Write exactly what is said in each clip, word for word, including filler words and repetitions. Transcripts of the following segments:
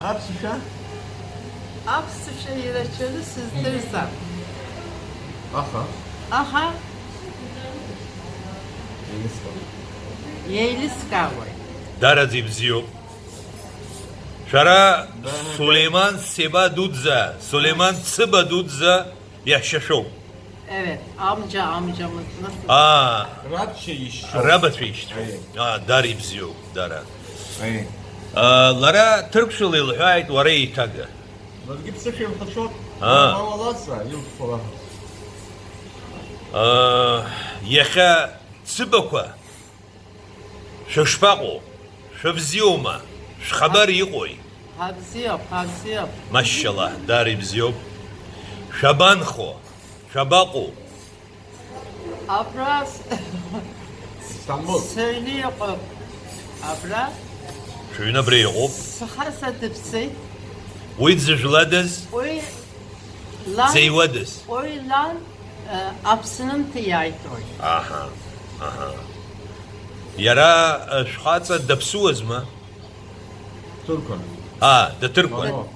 Аԥсшәа? Аԥсшәа ирацәаны сыздырӡам. Аха? Аха? Еилыскаауа. Еилыскаауеит. Дараӡа ибзиоуп. Шәара Сулеиман Себа дуӡӡа, Сулеиман Цыба дуӡӡа иаҳәшьа шәоуп. Eret, amca, amcamız nasıl? Aa, Rabçe işçi. Raba çeşitli. Aynen. Aa, dar ibziyo, dara. Aynen. Aa, lara Türkçe lil hayt, lara itaga. Lilgip sıfır hıçot. Ha. Mama lazza, yıl falan. Aa, yaka Цыбақәа, шәышԥаҟоу? Шәыбзиоума? Шәхабар иҟои? Ҳабзиоуп, ҳабзиоуп. Машьшьалаҳ, даара ибзиоуп. Шәабанхо? Шәабаҟоу? Абра с-, Стамбул. Сыҩны иҟоуп. Абра. Шәыҩны абра иҟоуп. Схаҵа дыԥсит. Уи дзыжәладаз? Уи Лан, Дзеиуадаз? Уи лан, э, Аԥснынтәи иааит уи. Аҳа, аҳа. Иара, э, шәхаҵа даԥсуазма? Ҭырқәан. А, даҭырқәан. Мамоу.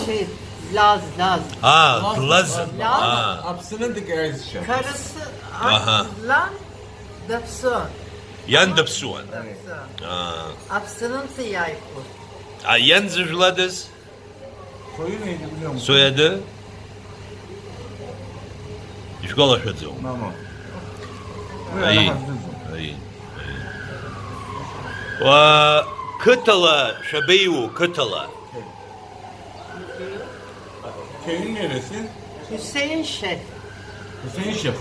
Şey, Laz, Laz. А, Лаз, длазын. Лаз. А. Аԥснынтәи аизшьа. Karısı, Аҳа. Лан даԥсуан. Иан даԥсуан. Даԥсуан. А. Аԥснынтәи иааит уи. А иан дзыжәладаз? Союз. Соиада? Ишәгәалашәаӡом. Мама. Уи Аи. Ара ҳаздыруам. Аи. Аи. Уа, қыҭала шәабеиуоу, қыҭала? Köyün neresi? Hüseyin Şeh. Hüseyin Şeh.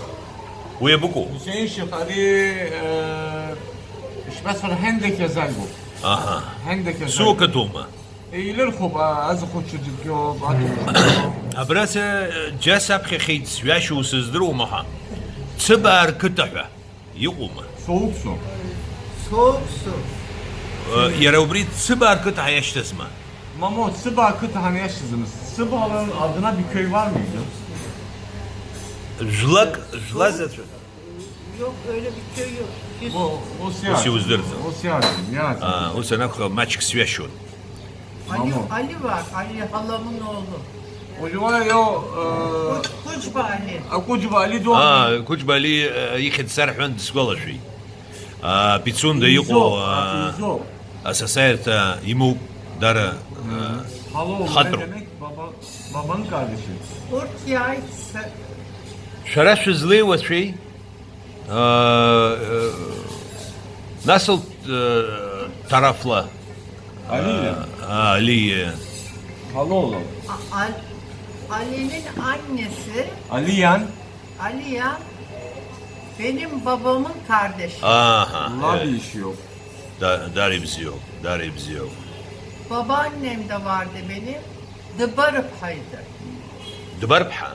Уи абыкәу? Hüseyin Şeh ари, э, ишԥасҳәара, Ҳендеқь азальгоуп. Аҳа. Ҳендеқь азальгоуп. Су ақыҭоума? Еилырхуп, а, азхәыцәа џьыбгьоуп, аҭахәыцәа џьыбгьоуп. Абра са, џьа саԥхьахьеит, сҩашьоу сыздыруам, аха Цыбаа рқыҭа ҳәа иҟоума? Soğuk su. Soğuk su. Э, иара убри Цыбаа рқыҭа ҳәа иашьҭазма? Мамо, Цыбаа қыҭа ҳәа иашьҭаӡамызт. Цыбаалан adına bir köy var mıydı? Жәлак, жәла заҵәык. Yok, öyle bir köy yok. Biz O, o Ус сиааӡам. Иуздырӡом. Ус иааӡам, иааӡам. А, ус анакәха, маҷк сҩашьон. Ali, Мамо. Ali var, Ali halamın oğlu. Оживаю, э, Kuç-, Kuçba Ali. Акәыџьба Али ду. А, Қәыџьба Али, э, ихьӡ сарҳәон, дысгәалашәеит. А, Пицунда иҟоу, Изо, а, изо. Асасааирҭа имоуп, дара, а, Хало, хатәроуп. Demek baba, babanın kardeşi. Ortaya ise Шәара шәызлеиуацәеи? Ыы, нас лтарафла. Алия. Алия. Алола. A-, Al-, Ali'nin annesi. Aliyan. Aliyan benim babamın kardeşi. Aha. Labi işi yok. Daribzio, Daribzio. Babaannem de vardı benim. Dıbarıphaydı. Dıbarıpha.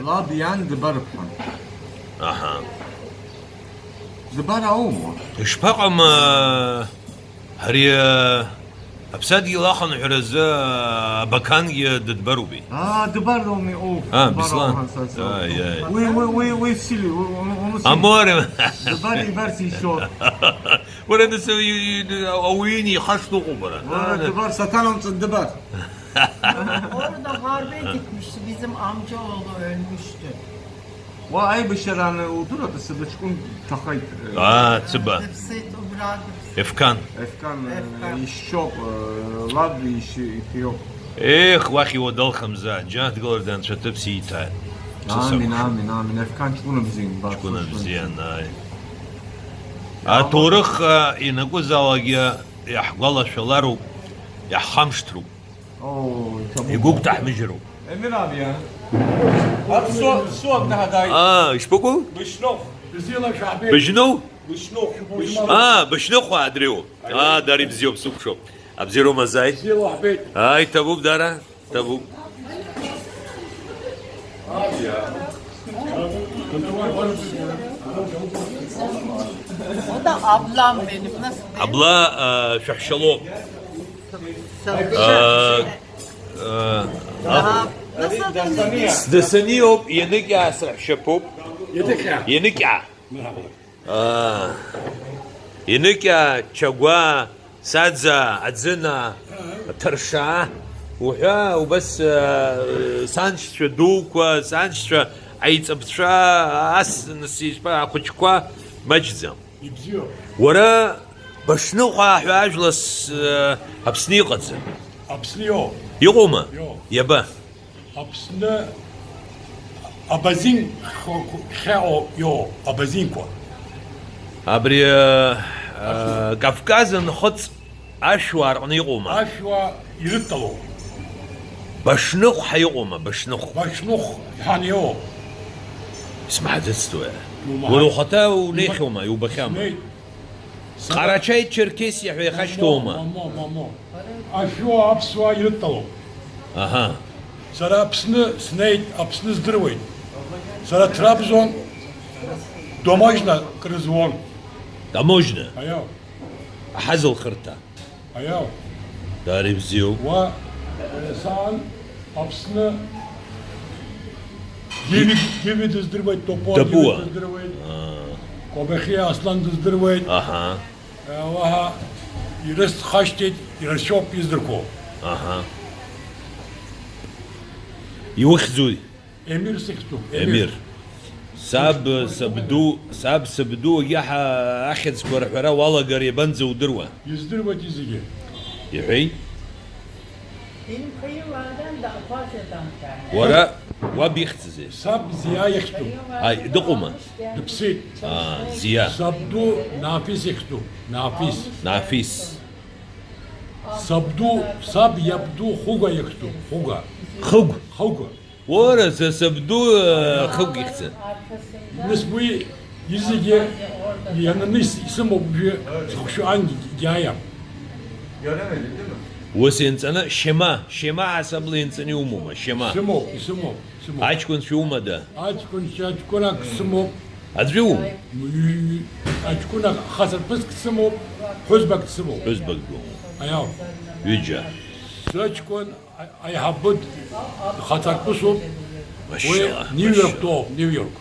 Лаб иан дбарԥан. Аҳа. Дбар аума? Ишԥаҟам, ари, аԥсадгьыл ахынҳәразы абақангьы дыдбароупеи? А, дбар ауми, о, А, дбар Беслан. Аума, са, са. Ай, ай. Уи, уи, уи, уи сили, уи, уи, уи, уи сили. Аморе. Дбар ибар сишо. Уара, нас, и, и, ауаҩы ихашҭ уҟоуп, уара. Уара, дбар, саҭанамҵан дбар. Orada harbe gitmişti. Bizim amcaoğlu ölmüştü. Уа аибашьрааны удыруада, сыбаҷкәын дҭахеит, э, Аа, Цыба. Дыԥсит убра, дыԥсит. Ефкан. Ефкан, э, Ефкан. Ишьоуп, э, лаб ишьы-, иԥиоуп. Ех, уахь иуадалхамзааит, џьанаҭ гыларҭа анцәа ҭыԥ сиҭааит. Амин, амин, амин. Ефкан ҷкәына бзиан, ба, Ҷкәына сушәан. Бзиан, ааи. Аҭоурых, а, ианакәызаалакгьы иаҳгәалашәалароуп, иаҳхамышҭроуп. Оо, иҭабуп. Игәыгәҭаҳмыжьроуп. Емир абиа. Аԥсуа, ԥсуа днаҳадаит. Аа, ишԥыкәу? Бышьнохә. Бзиала шәаабеит. Быжьноу? Бышьнохә, бышьнохә. Аа, бышьнохәаа дреиуоуп. Аа, дара ибзиоуп, сыкәшоуп. Абзиароума зааит? Бзиала уаҳбеит. Ааи, ҭабуп, дара, ҭабуп. O da ablam benim. Nasıl? Абла, аа, шәаҳәшьалоуп. Sa-, Аа, аа, Daha nasıl denir? Сдасаниоуп, ианыкьаа сраҳәшьаԥоуп. Ианыкьаа. Ианыкьаа. Аа. Ианыкьаа, Чагәаа, Саӡаа, Аӡынаа. Аҭаршаа уҳәа, убас, э, саншьцәа дуқәа, саншьцәа аиҵбцәа, ас, нас, ишԥа, ахәыҷқәа маҷӡам. Ибзиоуп. Уара Башныхәаа ҳәа ажәла с-, э, Аԥсны иҟаӡам. Аԥсны иоуп. Иҟоума? Иоуп. Иаба? Аԥсны абазин х-, хьао иоуп, абазинқәа. Абри, э, э, Кавказ анхыҵ ашәуаа рҟны иҟоума? Ашәуа ирыдтәалоуп. Башныхә ҳәа иҟоума, Башныхә? Башныхә ҳәа иоуп. Исмаҳаӡацт уи. Иумаҳац-, уара ухаҭа унеихьоума, иубахьама? Снеит. Ҟарачаи Черкесиа ҳәа ихашьҭоума? Мамо, мамо, мамо. Ашәуа аԥсуаа ирыдтәалоуп. Аҳа. Сара Аԥсны снеит, Аԥсны здыруеит. Сара Трабзон домажна крызуон. Таможня? Аиау. Аҳазылхырҭа. Аиау. Дара ибзиоуп. Уа, э, саан Аԥсны Гиви, Гиви дыздыруеит, Топуа Топуа. Гиви дыздыруеит. Аа. Кобахьиа Аслан дыздыруеит. Аҳа. Уаҳа ирысхашҭит, ирацәоуп издырқәо. Аҳа. Иухьӡуи? Емир сыхьӡуп. Емир. Саб, сабду, саб, сабду, уагьаҳа ахьӡқәа рҳәара уалагар иабанӡа удыруа? Издыруеит зегьы. Иҳәеи? Уара уаб ихьӡызеи? Саб Зиа ихьӡуп. Аи, дыҟоума? Дыԥсит. Аа, Зиа. Сабду Нафис ихьӡуп. Нафис. Нафис. Сабду, саб иабду Хуга ихьӡуп. Хуга. Хыгә. Хуга. Уара, са сабду, э, Хыгә ихьӡын. Нас уи изегьы иананы ис-, исымоуп уажәы зыхшәы ангьы иааиам. Ус инҵаны, Шьема, Шьема ҳасабла инҵаны иумоума, Шьема? Сымоуп, исымоуп, сымоуп. Аҷкәынцәа умада? Аҷкәынцәа, аҷкәынак сымоуп. Аӡәы иумоуп? М, ҩ-, ҩ-, аҷкәынак хацырԥыск сымоуп, ԥҳәызбак сымоуп. Ԥҳәызбак думоуп. Аиау. Ҩыџьа. Сыҷкәын Аиҳабы хаҭарԥысуп. Уи Машьала, Нью-Йорк машьала. Доуп, Нью-Йорк.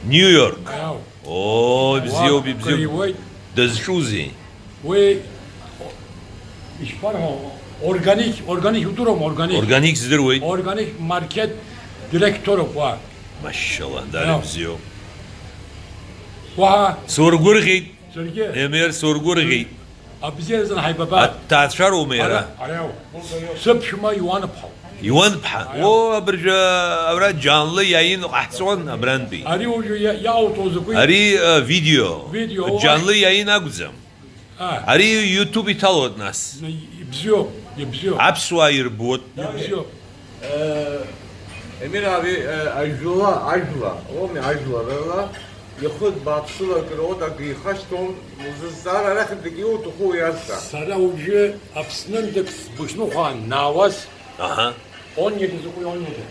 Нью-Йорк? Аиау. О, ибзиоуп, уа ибзиоуп. Криуеит. Дызҿузеи? Уи, ишԥарҳәо, органик, органик удыруама, органик? Органик здыруеит. Органик маркет директороуп уа. Машьала, дара Аиау. Ибзиоуп. Уаҳа. Сургәырӷьеит. Саргьы. Емер, сургәырӷьеит. Абзиаразын ҳаибабап. Аҭаацәароума иара? Ара, ариау. Сыԥшәма Иуанԥҳа. Иуанԥҳа? Аиау. О, абыржәы, ара Џьанлы иаин ҟаҳҵон абрантәи. Ари уажәы иа-, иаауҭо закәи? Ари, э, видео. Видео, Џьанлы иаин акәӡам. А. Ари YouTube иҭалоит нас. Н-, ибзиоуп, ибзиоуп. Аԥсуаа ирбоит. Ибзиоуп. Э, Емир ари, э, ажәла, ажәла, оми, ажәларала, ихы бааԥсыла акрыуеит, акы ихашҭом, узызҵаар арахь дагьиуҭаху уи азҵаа. Сара уажәы Аԥснындак сбышныхәа анаауаз, Аҳа. Он иади закәи, он иади?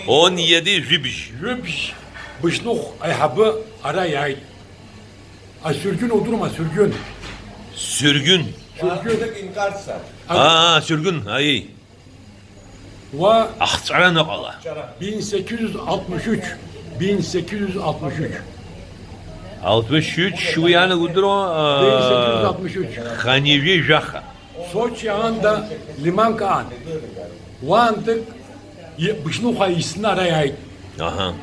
Он иади жәибжь. Жәибжь бышныхә аиҳабы ара иааит. Асыргьын удыруама, асыргьын? Сыргьын. Сыргьын. Уаанӡак инкарца. Аа, сыргьын, аиеи. Уа Ахҵәара ныҟала. Bin sekiz yüz altmış üç. Bin sekiz yüz altmış üç. Altmış üç, уи иаанагоу удыруама, аа, Bin sekiz yüz altmış üç. Ханижәи жәаха. Сочи аанда Лиманка аан. Уаандак и-, бышныхәа исны ара иааит. Аҳа.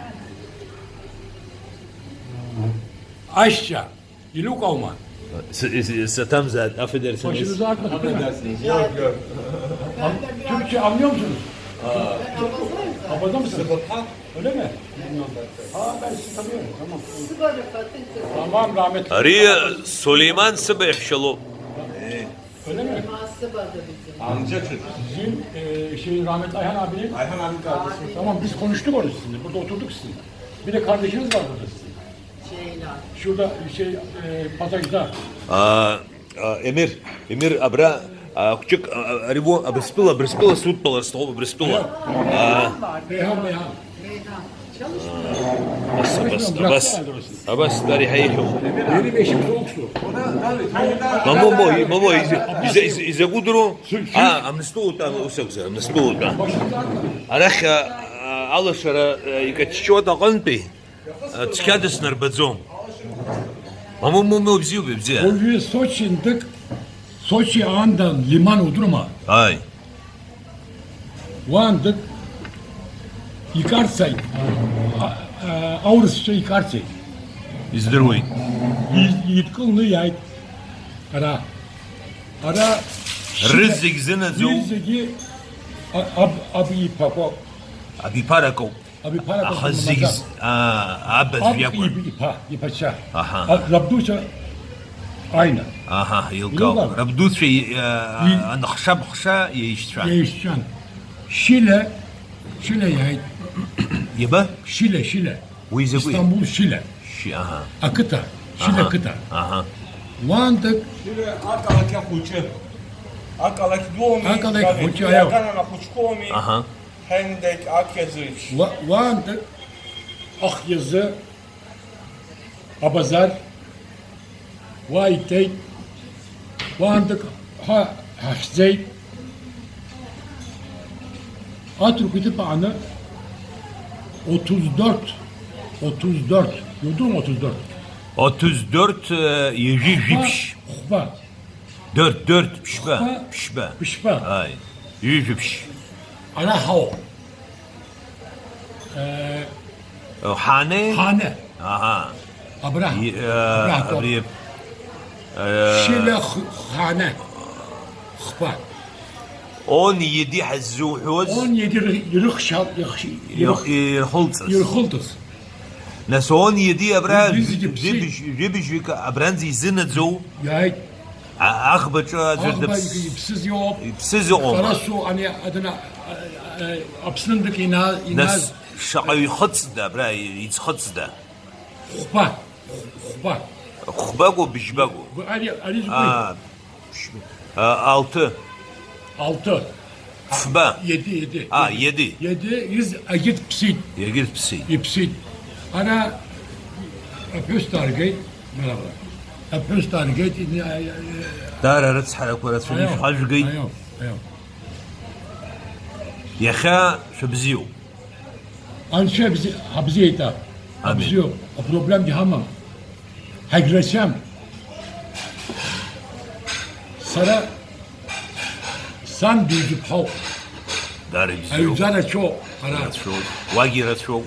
Ашьцәа. Илукаума? С-, с-, саҭамзааит, афедерациа. Машьыназы акәны. Türkçe anlıyor musunuz? Anlamazsın. Öyle mi? Ha, ben sizi tanıyorum. Tamam. Tamam, rahmetli. Ари Сулейман сыбаҩ ҳәшьа лоуп. Öyle mi? Sizin, e, şeyin, rahmetli Ayhan abinin. Ayhan abinin kardeşi. Tamam, biz konuştuk orada sizinle. Burada oturduk sizin. Bir de kardeşiniz var burada sizin. Şurada şey, e, pasajda. А, а, Емир, Емир, абра, а, хәҷык, а, а, ари во, Абрыстәыла, Абрыстәыла судтәалар сҭахуп, Абрыстәыла. А, Рейхан, Рейхан. Абас, абас, абас, абас, ари ҳаихьоуп. Мамоу, мамоу, иза-, иза-, иза-, изакәу дыру? А, Амныстәыла утәа, ус акәзар, Амныстәыла утәа. Арахь, а, а, алашара, а, икаҷҷоит аҟынтәи. Цқьа дыснарбаӡом. Мамоу, мамоу, бзиоуп, бзиа. Уажәы Сочи ндык, Сочи аанда лиман удыруама? Ааи. Уаандак икарцаит, а, а, аурысцәа икарцаит. Издыруеит. И-, идкылны иааит. Ара. Ара. Рызегь зынаӡоу. Рызегьы а-, аб-, аб иԥақәоуп. Абиԥаракоуп. Абиԥара. Аха зегь з-, аа, аб аӡә иакәын. Иԥа, иԥацәа. Аҳа. А, рабдуцәа аина. Аҳа, илкаауп. Илкаауп. Рабдуцәа и-, аа, и-, анхша-бхша иеишьцәан. Иеишьцәан. Шьыле, Шьыле иааит. Иаба? Шьыле, Шьыле. Уи закәи? Истамбул Шьыле. Шьы-, аҳа. Ақыҭа. Шьыле ақыҭа. Аҳа. Уаантак. Шьыле ақалақь ахәыҷы. Ақалақь дуоуми? Ақалақь хәыҷы, аио. Иаганан ахәыҷқәоуми? Аҳа. Ҳәа индагь ак иазыжь. Уа-, уаанӡа ах иазы абазар уа итеит, уаанӡа ҳа ҳахьӡеит. Аҭырқәа иҭыԥ ааны отыз дөрт, отыз дөрт, иудыруама отыз дөрт? Отыз дөрт, э, ҩажәи жәиԥшь. Хәба. Дөрт, дөрт, ԥшьба, ԥшьба. Ԥшьба. Ааи. Ҩажәи жәиԥшь. Ара ҳауп. Э, Ҳане? Ҳане. Аҳа. Абра. И, э, абра ҳтәоуп. Абри, э, Шьыле х-, Ҳане. Хба. Он еди ҳаззуҳәоз. Он еди ры-, ирыхшьал-, ирыхш-, ирых-, ирхылҵыз. Ирхылҵыз. Нас он еди абра Уи зегьы ԥсит. Жәибжь-, жәибжьҩык абранӡа изынаӡоу? Иааит. А-, аӷбаҿы аӡәыр Аӷба дыԥс-, иԥсыз иоуп. Иԥсыз иҟоума? Ҟарасу ани адына, а, а, Аԥснындагь ина-, иназ. Нас шаҟаҩ ихыҵда абра, иӡхыҵда? Хәба, хәба. Хәбаку, быжьбаку? Ари, ари згәы. Аа, ԥшь-, а, алты. Алты. Фба. Еди, еди. А, еди. Еди, из агьыт ԥсит. Иагьыт ԥсит. Иԥсит. Ара аԥҳәыс дааргеит, марала. Аԥҳәыс дааргеит, ини, а, а, а, Даара арыцҳарақәа рацәаны Аио, ишәхажәгеит. Аио, аио. Иахьа шәыбзиоуп. Анцәа абзи-, ҳабзиеит, а. Амин. Абзиоуп. Апроблемгьы ҳамам. Ҳагьрацәам. Сара сан дуӡыԥҳауп. Дара ибзиоуп. Аҩӡа рацәоуп, ара. Ирацәоуп. Уагьы ирацәоуп.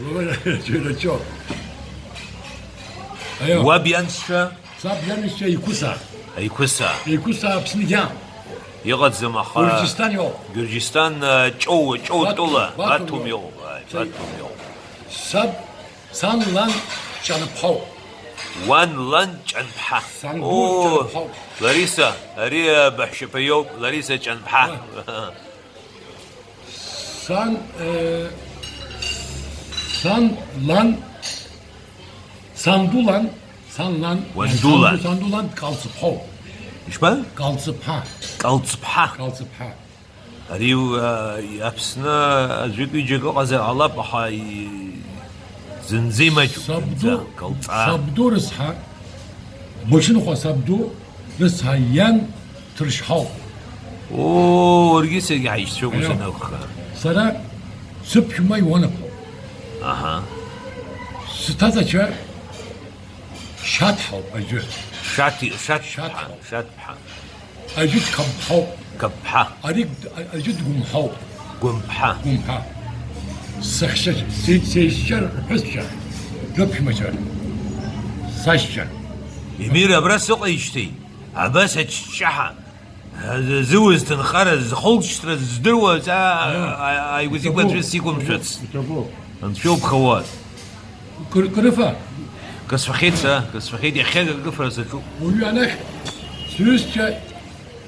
Ирацәоуп. Аио. Уаб ианшьцәа? Саб ианшьцәа Еқәысаа. Еқәысаа. Еқәысаа Аԥсны иан. Иҟаӡам, аха Гәырџьыстан иоуп. Гәырџьыстан, а, Ҷоу, Ҷоу Баҭ-, тәыла, Баҭум Баҭум иоуп. Иоуп, ааи, Баҭум иоуп. Саб Сан лан Ҷанԥҳауп. Уан лан Ҷанԥҳа. Сан ду Оо, Ҷанԥҳауп. Лариса, ари, а, баҳәшьаԥа иоуп, Лариса Ҷанԥҳа. А. Сан, э, сан лан, сан ду лан, сан лан, Уан сан ду лан. Ду, сан ду лан Калцыԥҳауп. Ишԥа? Калцыԥҳа. Калцыԥҳа. Калцыԥҳа. Ари, а, Аԥсны аӡәык-ҩыџьак ыҟазар ҟалап, аха и-, зынӡа имаҷуп, Сабду, зынӡа, калҵаа. Сабду рыцҳа, Бочынхәа сабду рыцҳа иан Ҭыршьҳауп. Оо, уаргьы саргьы ҳаишьцәоуп Аио. Ус анакәха. Сара сыԥшәма иуанаԥо. Аҳа. Сҭаҵацәа Шьаҭҳауп аӡәы. Шьаҭи-, Шьаҭ-, Шьаҭҳауп. Шьаҭ-, Шьаҭ-. Аӡәы дқабҳауп. Кабҳа. Ари д-, а-, аӡәы дгәымҳауп. Гәымҳа. Гәымҳа. Сыхьча, се-, сеишьцәа рԥҳәысцәа, рыԥшәмацәа, сашьцәа. Емир, абра сыҟаижьҭеи, абас аччаҳа, зы-, зыуз ҭынхара, зхылҵшьҭра здыруаз, аа, Аио. Ааигәа-сигәа Иҭабуп. Аӡәы сиқәымшәац. Иҭабуп. Анцәа убхауаз. Кыр-, кырыфа? Касфахеит са, касфахеит, иахьа акы фара саҿуп. Уажәы анахь сҩызцәа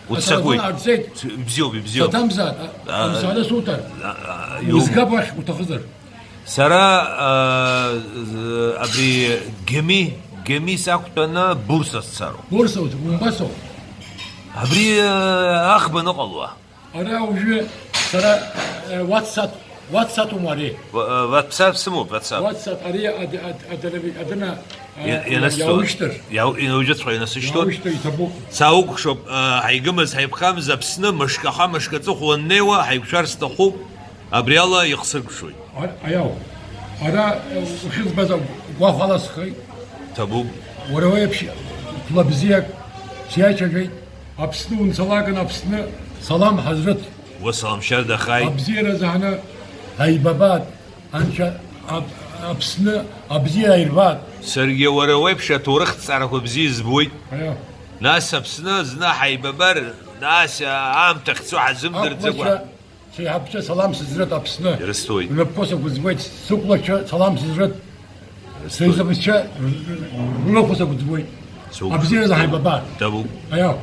Уццакуеит. Ателефон аарҵеит. Ибзиоуп, ибзиоуп. Саҭамзаат, а, А, Амсаана суҭар. а, а, иоуп. Узгап уахь уҭахызар. Сара, а, з-, абри Геми, Геми сақәтәаны Бурса сцароуп. Бурса уҭ-, умбасоуп. Абри, а, аӷба аныҟалуа. Ара уажәы сара, э, WhatsApp, WhatsApp уму ари? Ва-, э, WhatsApp сымоуп, WhatsApp. WhatsApp ари ад-, ад-, адырҩ-, адына, э, Иа-, ианысҵо. Иаушьҭыр. Иау-, инаужьыҵәҟьа ианысышьҭуа. Иаушьҭыр иҭабуп. Сааугәышоуп, э, ҳаигымыз, ҳаиԥхамыз Аԥсны, мышк аха, мышк аҵыхәа уаннеиуа, ҳаиқәшәар сҭахуп. Абри ала ихсыркәшоит. Ар-, аиау. Ара, э, ухьыӡбаз агәахәала схеит. Ҭабуп. Уара уеиԥш хәла бзиак сиацәажәеит. Аԥсны унцалакын, Аԥсны салам ҳазрыҭ. Уа саламшьар дахааит. Абзиара заҳаны ҳаибабаат, анцәа Ап-, Аԥсны абзиара аирбаат. Саргьы уара уеиԥш аҭоурыхҭҵаарақәа бзиа избоит. Аиа. Нас Аԥсны зны ҳаибабар, нас аамҭа ахьцо ҳазымдырӡакәа. Ахәлацәа, сеиҳабцәа салам сызрыҭ Аԥсны. Ирысҭоит. Рнапқәа сақәыӡуеит, сыхәлацәа салам сызрыҭ. Ирысҭоит. Сеиҳабцәа рылахәқәа сақәыӡуеит. Суқәшәоит. Абзиаразы ҳаибабаат. Дабуп. Аиа.